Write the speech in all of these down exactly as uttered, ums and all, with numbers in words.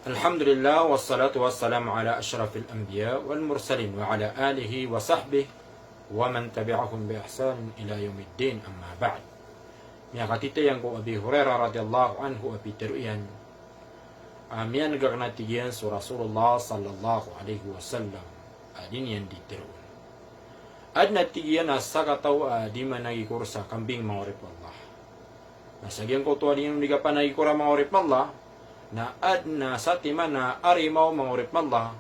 Alhamdulillah, wassalatu wassalamu ala ashrafil anbiya wal mursalin, wa ala alihi wa sahbihi wa man tabi'ahum bi ihsanin ila yawmiddin, amma ba'd. Miyakatitayang ko Abi Hurairah radhiyallahu anhu a pitharo iyan a miyan'g akn a tig iyan so Rasulullah sallallahu alaihi wasallam a di niyan di tharoon. Adn a tig iyan a sakataw a di managikor sa kambing, manga oripn o Allah. Na sa giyangkoto a di niyan di kapanagikor a, manga oripn o Allah, na adn a satiman a arimaw, manga oripn o Allah,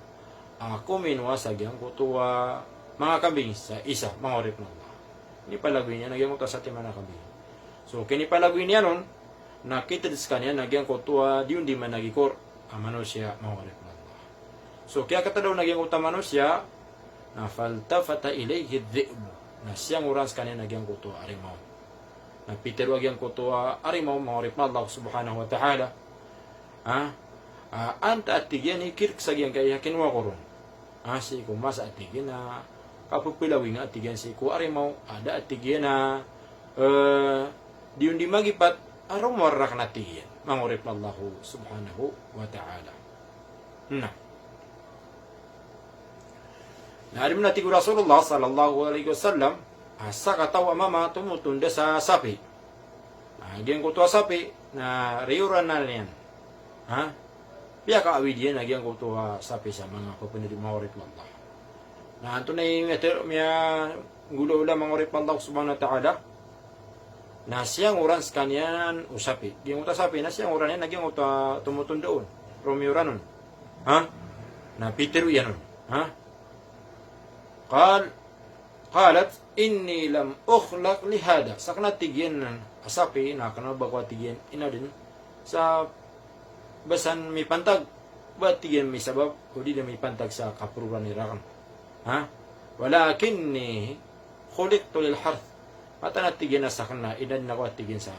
a kominowa sa giyangkoto a manga kambing sa isa, manga oripn o Allah. Inipalagoy niyan a giyangkoto a satiman a kambing. So kinipalagoy niyan on, na kitd skaniyan a giyangkoto a di on di managikor a manosiya, manga oripn o Allah. So kiyakatad on a giyangkoto a manosiya, na faltafata ilayhi dhi'bu. Na siyangoran skaniyan a giyangkoto a arimaw. Na pitharo a giyangkoto a arimaw, manga oripn o Allah subhanahu wa ta'ala, ha? A, antaa, a tig iyan, i kirk sa giyangkaya kinowa ko ron? Ha, sii ko masa, a tig iyan, a kapphalawinga, a tig iyan, sii ko arimaw a da, a tig iyan, a, eh, di on di magipat a rowar rakn, a tig iyan, manga oripn o Allah subhanahu wa ta'ala. Na. Na adn a tig o Rasulullah sallallahu alaihi wasallam a sakataw a mama tomotonda sa sapi. Na giyangkoto a sapi na riyoran iyan. Ha? Piyakaawid iyan a giyangkoto a sapi sa manga pphanood, manga oripn o Allah. Na antonaa i miya, miyanggolawla, manga oripn o Allah subhanahu wa ta'ala? Na siyangoran skaniyan o sapi. Giyangkoto a sapi na siyangoran iyan a giyangkoto a tomotonda on, romiyoran on. Ha? Na pitharo iyan on. Ha? Qal, qalat, "Inni lam ukhlaq li hadha." Sakn, a tig iyan, a sapi na kna o ba ko, a tig iyan, inadn sa ba san mipantag, ba, a tig iyan, misabap odi na mipantag sa kaproran iyan rakn. Ha? "Walakinni khuliqtu lil harth." Mataan, a tig iyan, a sakn na inadn ako, a tig iyan, sa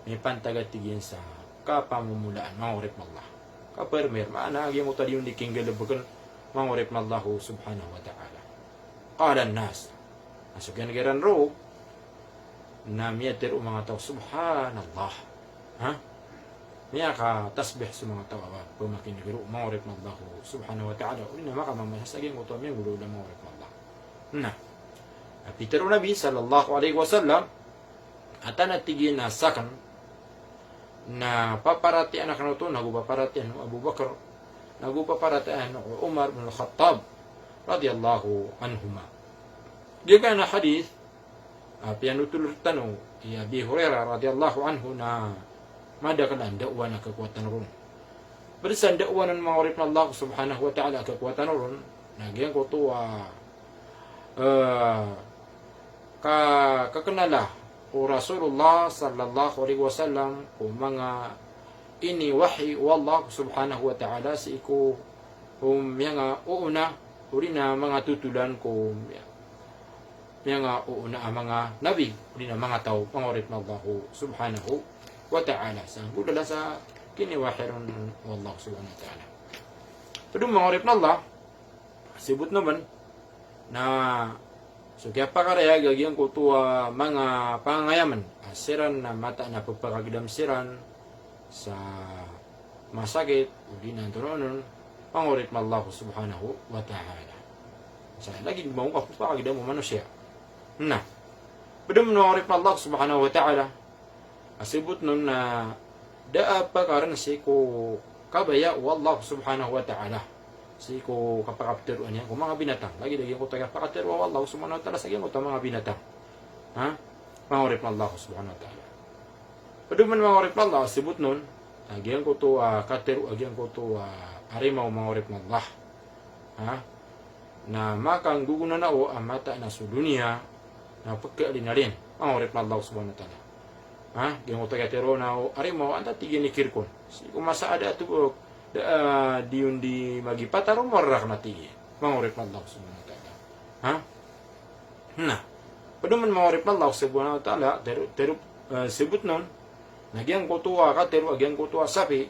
mipantag, a tig iyan, sa kapamomolaan, manga oripn o Allah. Kapermer, maana a giyangkoto a di on di kinggalbkn, manga oripn o Allah subhanahu wa ta'ala. Qala an-nas. Na so kiyan'g iran roo na miyatharo o manga taw, subhanallah. Ha? Miyakatasbih so manga taw a pmakin'g roo, manga oripn o Allah subhanahu wa ta'ala. Odi na makamamasa sa giyangkoto a miyanggolawla, manga oripn o Allah. Na, na pitharo o Nabi sallallahu alaihi wasallam, mataan, a tig iyan, a sakn na paparatiyayaan akn oto, nago paparatiyayaan o Abu Bakr, nago paparatiyayaan o Umar bin Al-Khattab radhiyallahu anhuma. Giyangkanan a hadith a piyanothol rktano i Abi Hurairah radhiyallahu anhu na madakl a ndaowan a kakowatan ron. Pd sa ndaowan on, manga oripn o Allah subhanahu wa ta'ala, a kakowatan ron na giyangkoto a, eh, ka, kaknala o Rasulullah sallallahu alaihi wasallam ko manga iniwahi o Allah subhanahu wa ta'ala sii ko, ko miyangaoona, odi na manga thotolan ko miyangaoona a manga nabi, odi na manga taw, manga oripn o Allah subhanahu wa ta'ala. Sa nggolawla sa kiniwahi ron o Allah subhanahu wa ta'ala. Pd on, manga oripn o Allah, sibotn on pn na so kiyapakarayag a giyangkoto a manga pangangayaman a siran na mataan a pphakagdam siran sa masakit, odi na antonaa on, manga oripn o Allah subhanahu wa ta'ala. Sa lagid mambo a pphakagdam o manosiya. Na pd on, manga oripn o Allah subhanahu wa ta'ala, a sibotn on na da a pkarn sii ko kabaya o Allah subhanahu wa ta'ala, sii ko kapakaptharoa niyan ko manga binatang. Lagid a giyangkoto a kapakatharoa o Allah subhanahu wa ta'ala sa giyangkoto a manga binatang. Ha? Manga oripn o Allah subhanahu wa ta'ala. Pd on pn, manga oripn o Allah, a sibotn on a giyangkoto a katharo a giyangkoto a arimaw, manga oripn o Allah. Ha? Na makanggogonanao a mataan a so doniya na pkhalinalin, manga oripn o Allah subhanahu wa ta'ala. Ha? Giyangkoto a katharo na o arimaw, antaa, tig iyan, i kirk on? Sii ko masa a da a to, da, ah, di on di magipat a rowar rakn, a tig iyan, manga oripn o Allah subhanahu wa ta'ala. Ha? Na pd on pn, manga oripn o Allah subhanahu wa ta'ala, tharo, tharo, eh, sibotn on na giyangkoto a katharo a giyangkoto a sapi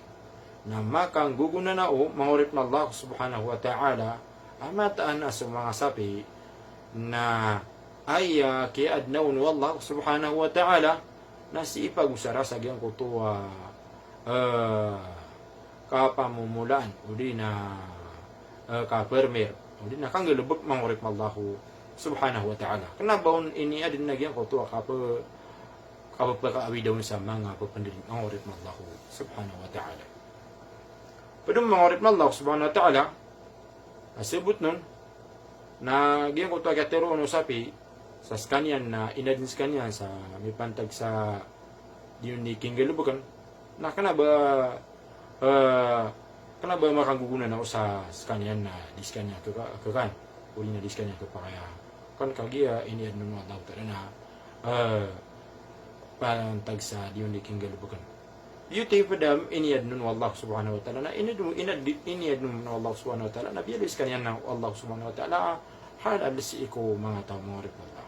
na makanggogonanao, manga oripn o Allah subhanahu wa ta'ala, a mataan a so manga sapi na aya kiyaadna on o Allah subhanahu wa ta'ala na sii pagosara sa giyangkoto a, eh, kapamomolaan, odi na, eh, kapermir, odi na kanggalebek, manga oripn o Allah subhanahu wa ta'ala. Kena ba on iniadn a giyangkoto a kape-, kapepakaawid on sa manga pepended, manga oripn o Allah subhanahu wa ta'ala. Ped on, manga oripn o Allah subhanahu wa ta'ala, a sebotn on na giyangkoto a kateroon o sapi sa sekaniyan na inadn sekaniyan sa mipantag sa di on di kinggalebeken, na kena ba, eh, kena ba makanggogonaan o sa sekaniyan na di sekaniyan keka-, kekan, odi na di sekaniyan kepakaya. Kan kagiya iniadn on o Allah ta'ala na, eh, pantag sa di on di kinggalebeken. Giyoto i ped a iniadn on o Allah subhanahu wa ta'ala na inad-, inad-, iniadn on o Allah subhanahu wa ta'ala na biyaloy sekaniyan o Allah subhanahu wa ta'ala a halal sii ko manga taw, manga oripn o Allah.